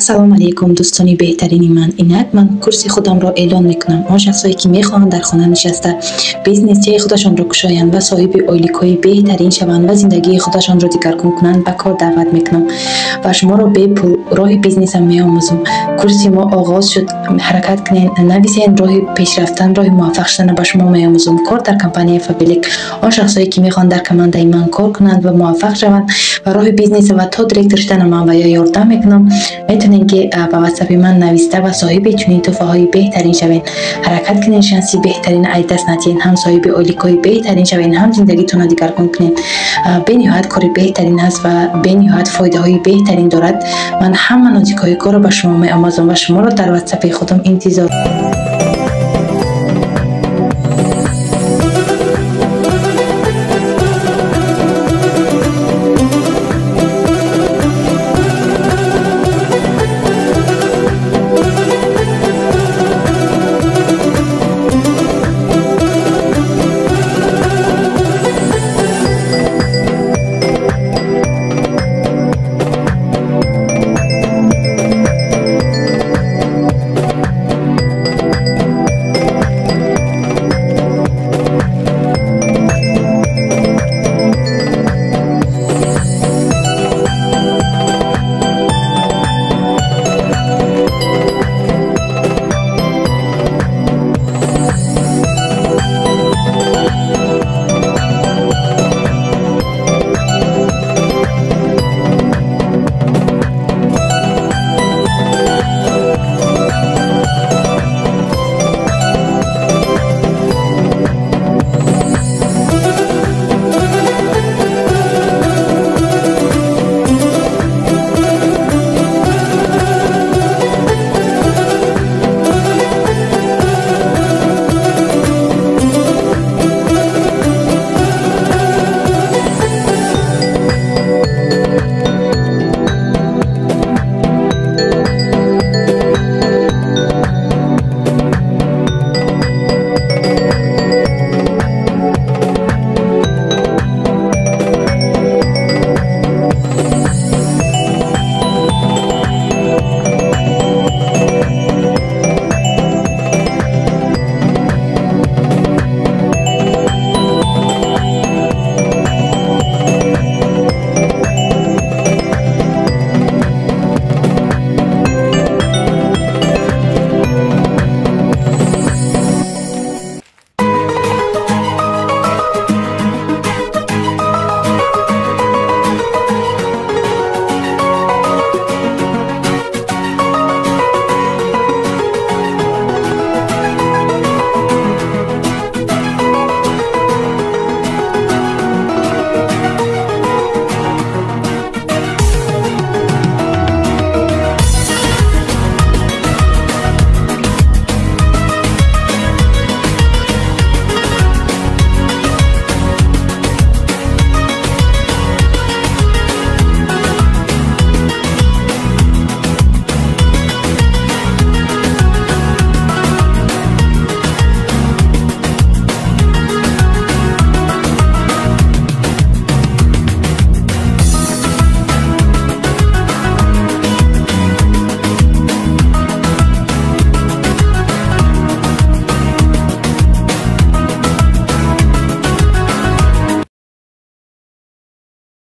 Ассалому алайкум, дӯстони беҳтарини ман. Инак ман курси худамро эълон мекунам. Он шахсое, ки мехоҳанд дар хона нишаста бизнесчаи худашонро кушоянд ва соҳиби ойликҳои беҳтарин шаванд ва зиндагии худашонро дигаргун кунанд, ба кор даъват мекунам ва шуморо бепул роҳи бизнесам меомӯзам. Курси мо оғоз шуд. Ҳаракат кунед, нависен, роҳи пешрафтан, роҳи муваффақ шуданро ба шумо меомӯзам. Кор дар компанияи Фаберлик. Он шахсое, ки мехоҳанд дар командаи ман кор кунанд ва муваффақ шаванд ва роҳи бизнеса ва то директор шудана ман ва ё ёрдам мекунам, метавонед, ки ба ватсапи ман нависта ва соҳиби чунин тӯҳфаҳои беҳтарин шавед. Ҳаракат кунед, шанси беҳтарин ай даст надиҳед, ҳам соҳиби ойликҳои беҳтарин шавед, ҳам зиндагитонро дигаргун кунед. Бениҳоят кори беҳтарин ҳаст ва бениҳоят фоидаҳои беҳтарин дорад. Ман ҳама нозикҳои корро ба шумо меомӯзам ва шуморо дар ватсапи худам интизор.